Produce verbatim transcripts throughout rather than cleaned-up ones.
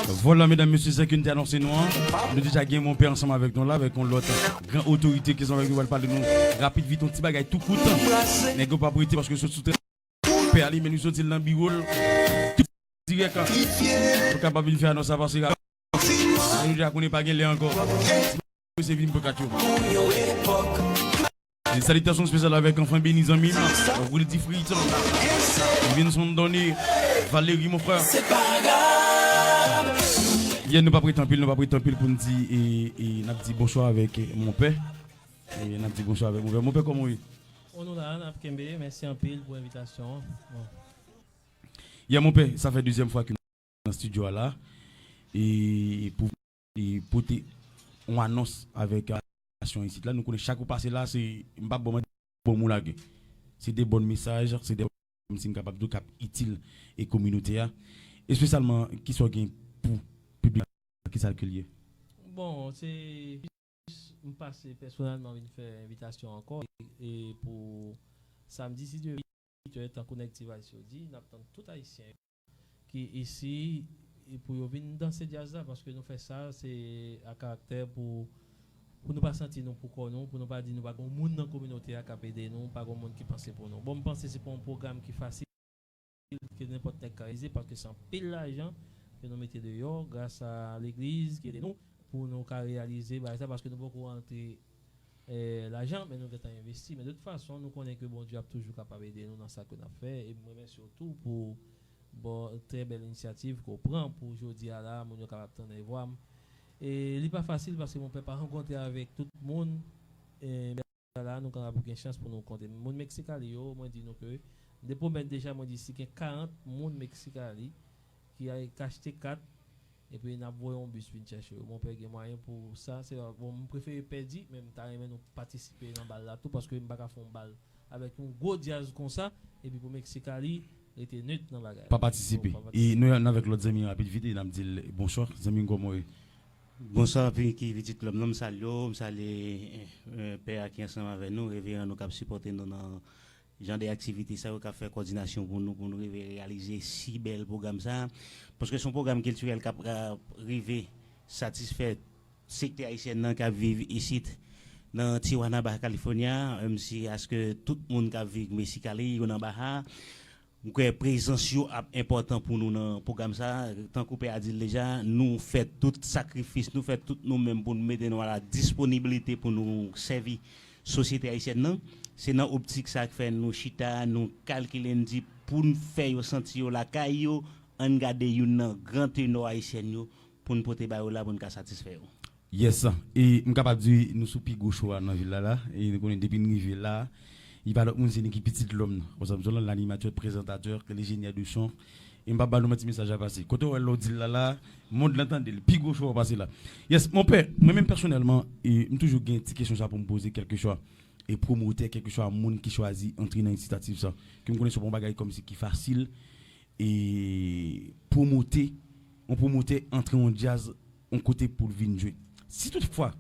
Vwala, medam, mesye, sa ke n te anonse nou an. Nou deja gen Monpè ansanm avèk nou la, avèk yon lòt gran otorite ki ansanm avèk nou, pral pale nou rapid vit, yon ti bagay tou kout. Nèg yo p ap rete paske yo sot sou teren. Pè a li menm, li soti l nan biwo l. Dirèk. Pou kapab vin fè anons sa pase rapid. Nou deja konnen pa gen lè ankò. Se vin pou kat yo. Yon salitasyon espesyal avèk anfen beni zanmi m, Wildy Friton, Vinson Donny, Valéry, mon frè. Yeah, nou p ap rete anpil, nou p ap rete anpil pou n di, e, e n ap di bonswa avèk, e, Monpè. E n ap di bonswa avèk Monpè. Monpè, kòman w ye? Bon, nou la, n ap kenbe. Mèsi anpil pou envitasyon an. Bon. Yeah, Monpè, sa fè dezyèm fwa ke m nan estidyo a la. E pou e pote yon anons avèk aksyon isit la. Nou konnen chak ou pase la, se, m p ap ba w manti, bon moun lage. Se de bon mesaj, se de bon si m kapab di w k ap itil e kominote a. Espesyalman, kisa w gen pou piblik la, kisa ke l ye? Bon, se jis m pase pèsonèlman vin fè envitasyon ankò e, e pou samdi, si Dye vle, tankou nèg T-Vice yo di, n ap tann tout Ayisyen yo ki isi e pou yo vin danse djaz la, paske nou fè sa, se a karaktè pou, pou nou pa santi nou pou kò nou, pou nou pa di nou pa gen moun nan kominote a k ap ede nou, pa gen moun ki panse pou nou. Bon, m panse se pa yon pwogram ki fasil, ke nenpòt nèg ka realize, paske se anpil lajan ke nou mete deyò, gras a legliz ki ede nou, pou nou ka reyalize bagay sa, paske nou poko rantre eh, lajan, men nou gentan envesti. Men de tout fason, nou konnen ke Bondye ap toujou kapab ede nou nan sa ke n ap fè. E m remèsye w tou pou bon, trè bèl inisyativ ke w pran pou jodi a la, moun yo kapab tande vwa m. E li pa fasil paske Monpè pa rankontre avèk tout moun. E la, nou kapab gen chans pou nou konte. Moun Mexicali yo, mwen di nou ke, m te pwomèt deja, mwen di si gen karant moun Mexicali ki a- k achte kat, epi n ap voye yon bis vin chèche yo. Monpè gen mwayen pou sa. Se, bon, m prefere pèdi, men m ta renmen nou patisipe nan bal la tou, paske m pa ka fè yon bal avèk yon gwo djaz konsa, epi pou Mexicali rete nèt nan bagay la. Pa patisipe. E nou ann avèk lòt zanmi rapid vit, e n ap di l bonswa. Zanmi m, kòman w ye? Bonswa, Pinky, pitit lòm nan, m salye w, m salye eh, pè a ki ansanm avè nou, reveran nou k ap sipòte nou nan jan de aktivite sa yo k ap fè kòdinasyon pou nou, pou nou rive reyalize si bèl pwogram sa. Paske se yon pwogram kiltirèl k ap rive satisfè sektè ayisyèn nan k ap viv isit nan Tijuana, Baja California, menm si aske tout moun k ap viv Mexicali, yo nan Baja. M kwè prezans yo ap enpòtan pou nou nan pwogram sa. Tankou pè a di l deja, nou fè tout sakrifis, nou fè tout nou menm pou nou mete nou a la disponibilite pou nou sèvi sosyete ayisyèn nan. Se nan optik sa k fè nou chita, nou kalkile, n di pou n fè yo santi yo lakay yo, ann gade youn nan gran tenò ayisyèn yo pou n pote ba yo la pou n ka satisfè yo. Yes, e m kapab di nou sou pi gwo cho a nan vil la la. E nou konnen depi n rive la, li pa lòt moun, se Nicky Pitit Lòm nan. Konsa m di w lan, lanimatè, prezantatè, enjenyè de son. E m p ap ba nou manti, mesaj la pase. Kote w wè l la, w di l la la, mond lan tande l, pi gwo cho a pase la. Yes, Monpè, mwen menm pèsonèlman, e m toujou gen ti kesyon sa pou m poze kèlkeswa e pwomotè, kèlkeswa moun ki chwazi antre nan inisyativ sa. Ke m konnen se pa yon bagay kòmsi ki fasil, e pwomote, yon pwomotè antre yon djaz yon kote pou l vin jwe. Si toutfwa,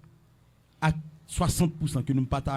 ak swasant pousan ke nou pa ta